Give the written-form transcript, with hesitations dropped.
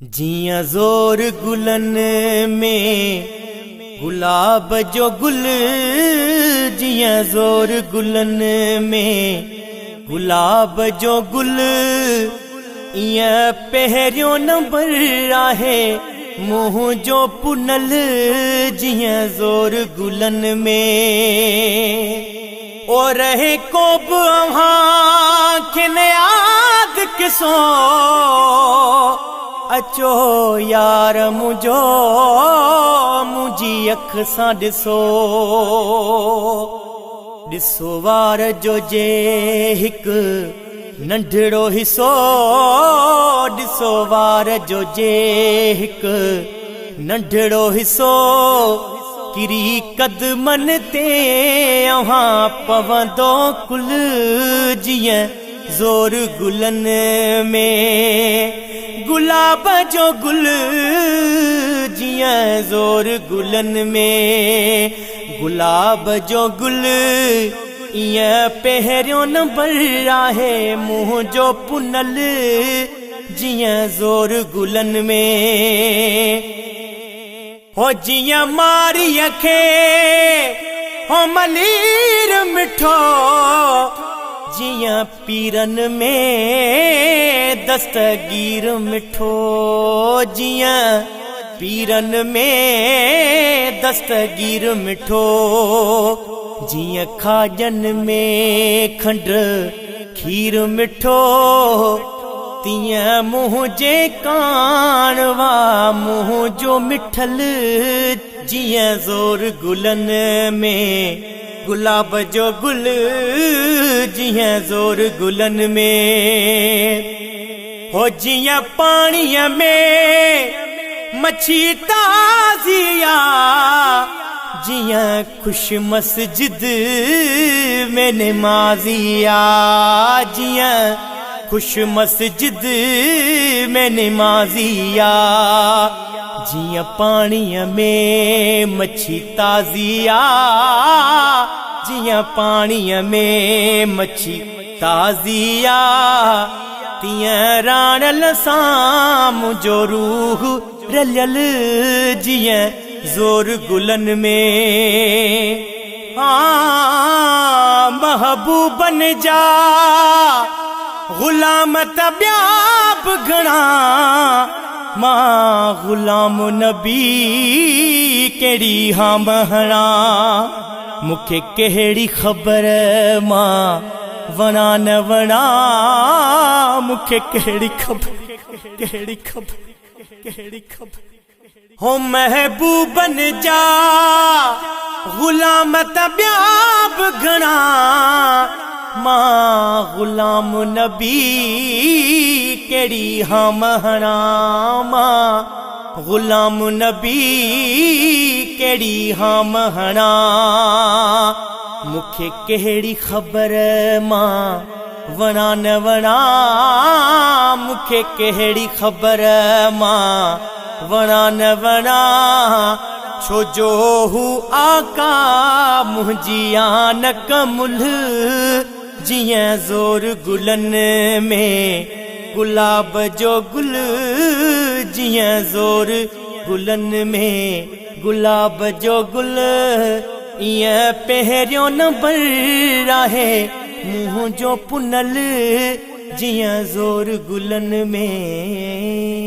जीअं ज़ोर गुलनि में गुलाब जो गुल, जीअं ज़ोर गुलनि में गुलाब जो गुल, ईअं पहिरियों नंबर आहे मुंहिंजो पुनल, जीअं ज़ोर गुलनि में। ओ रहे को बि अव्हां खे न यादि किसो, अचो यार मुंहिंजो मुंहिंजी अखि सां ॾिसो। ॾिसो वार जो जे हिकु नंढड़ो हिसो, ॾिसो वार जो जे हिकु नंढड़ो हिसो, किरी कदमनि ते अव्हां पवंदो कुल, जीअं ज़ोर गुलनि में गुलाब जो गुल, जीअं ज़ोर गुलनि में गुलाब जो गुल, ईअं पहिरियों नंबर आहे मुंहिंजो पुनल, जीअं ज़ोर गुलनि में। हो जीअं मारीअ खे हो मलीर मिठो, जीअं पीरनि में दस्तगीर मिठो, जीअं पीरनि में दस्तगीर मिठो, जीअं खाॼनि में खंड खीर मिठो, तीअं मुंहिंजे काणवा मुंहिंजो मिठल, जीअं ज़ोर गुलनि में गुलाब जो गुल, जीअं ज़ोर गुलनि में। हो जीअं पाणीअ में मच्छी ताज़ी आ, जीअं ख़ुशि मस्जिद में नमाज़ी आ, जीअं ख़ुशि मस्जिद में नमाज़ी आ, जीअं पाणीअ में मच्छी ताज़ी आ, जीअं पाणीअ में मच्छी ताज़ी आ, तीअं राणल सां मुंहिंजो रूह रलियल, जीअं ज़ोर गुलनि में। हा महबूबनि जा ग़ुलाम त ॿिया बि घणा, मां ग़ुलाम नबी कहिड़ी हाम हणा, मूंखे कहिड़ी ख़बर मां वणा न वणा, मूंखे कहिड़ी ख़बर कहिड़ी ख़बर कहिड़ी ख़बर। हो महबूबनि जा ग़ुलाम त ॿिया बि घणा, मां ग़ुलाम नबी कहिड़ी हाम हणा, मां ग़ुलाम नबी कहिड़ी हाम हणा, मूंखे कहिड़ी ख़बर मां वणा न वणा, मूंखे कहिड़ी ख़बर मां वणा न वणा, छो जो हू आका मुंहिंजी आन कमुल, जीअं ज़ोर गुलनि में गुलाब जो गुल, जीअं ज़ोर गुलनि में गुलाब जो गुल, ईअं पहिरियों नंबर आहे मुंहिंजो पुनल, जीअं ज़ोर गुलनि में।